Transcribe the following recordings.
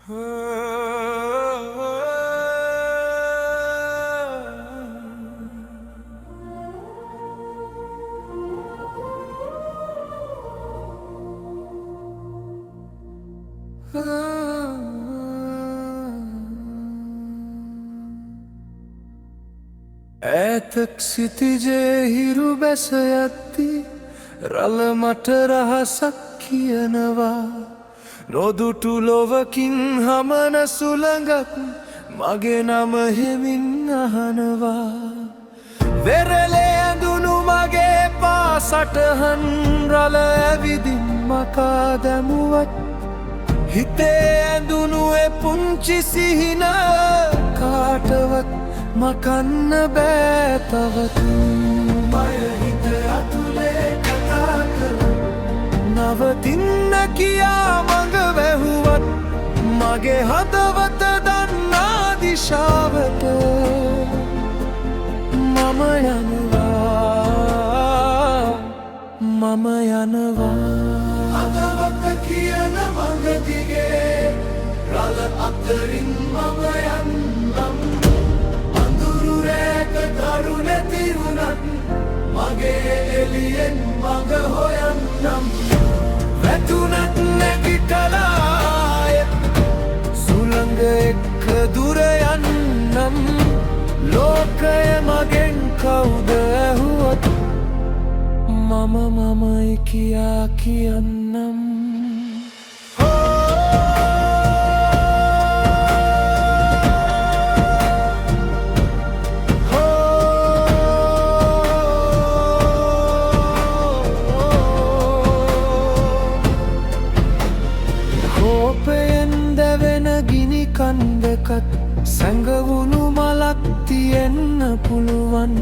ඈතක් සිටිජේ හිරු බැස යද්දි රළ මට රහසක් කියනවා. නොදුටු ලොවකින් හමන සුළඟක් මගේ නම හෙමින් අහනවා. වෙරළේ ඇඳුණු මගේ පා සටහන් රළ ඇවිදින් මකා දැමුවත්, හිතේ ඇඳුණු ඒ පුංචි සිහින කාටවත් මකන්න බෑ තවත්. මය හිත ඇතුලේ කතා කර නවතින්න කියා මඟ වැහුවත්, මගේ හදවත දන්නා දිශාවට මම යනවා, මම යනවා. හදවත කියන මඟ දිගේ රළ අතරින් මම යන්නම්. අඳුරු රෑක තරු නැති වුණත් මගේ එළියෙන් මඟ හොයන්නම්. වැටුණත් නැගිටලා ආයෙත් සුළඟ එක්ක දුර යන්නම්. ලෝකය මගෙන් කවුද ඇහුවොත් මම මමයි කියා කියන්නම්. කෝපයෙන් දැවෙන ගිනි කන්දකත් සැඟවුණු මලක් තියෙන්න පුළුවන්.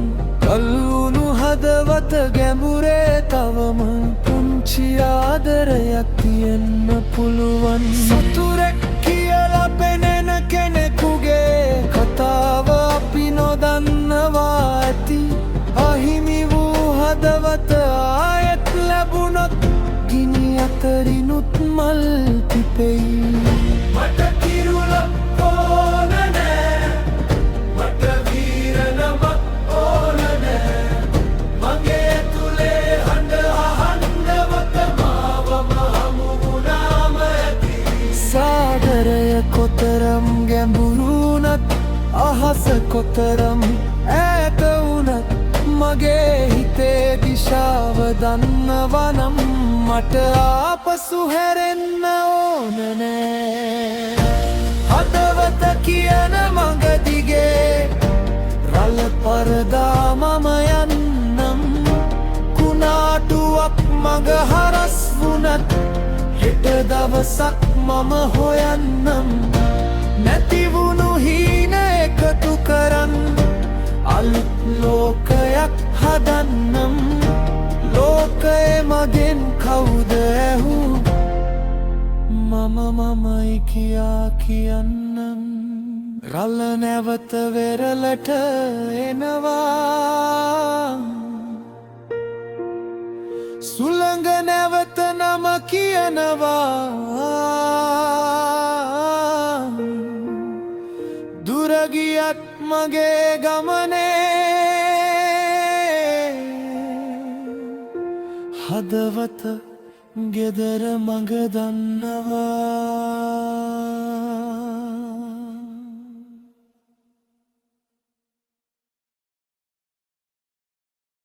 කල්වුණු හදවත ගැඹුරේ තවම පුංචි ආදරයක් තියෙන්න පුළුවන්. සතුරෙක් කියලා පෙනෙන කෙනෙකුගේ කතාව අපි නොදන්නවා ඇති. අහිමි වූ හදවත ආයෙත් ලැබුණොත් ගිනි අතරිනුත් මල් පිපෙයි. මට කිරුළක් ඕන නෑ, මට වීර නමක් ඕන නෑ. මගේ ඇතුලේ හඬ අහන්නවත මාවම හමු වුණාම ඇති. සාගරය කොතරම් ගැඹුරු වුණත්, අහස කොතරම් ඈත වුණත්, මගේ හිතේ දිශාව දන්නවනම් මට ආපසු හැරෙන්න ඕන නෑ. හදවත කියන මඟ දිගේ රළ පරදා මම යන්නම්. කුණාටුවක් මඟ හරස් වුණත් හෙට දවසක් මම හොයන්නම්. නැතිවුණු හීන එකතු කරන් අලුත් ලෝකයක් හදන්නම්. ලෝකය මගෙන් කවුද ඇහූ මම මමයි කියා කියන්නම්. රළ නැවත වෙරළට එනවා, සුළඟ නැවත නම කියනවා. දුර ගියත් මගේ ගමනේ හදවත ගෙදර මඟ දන්නවා.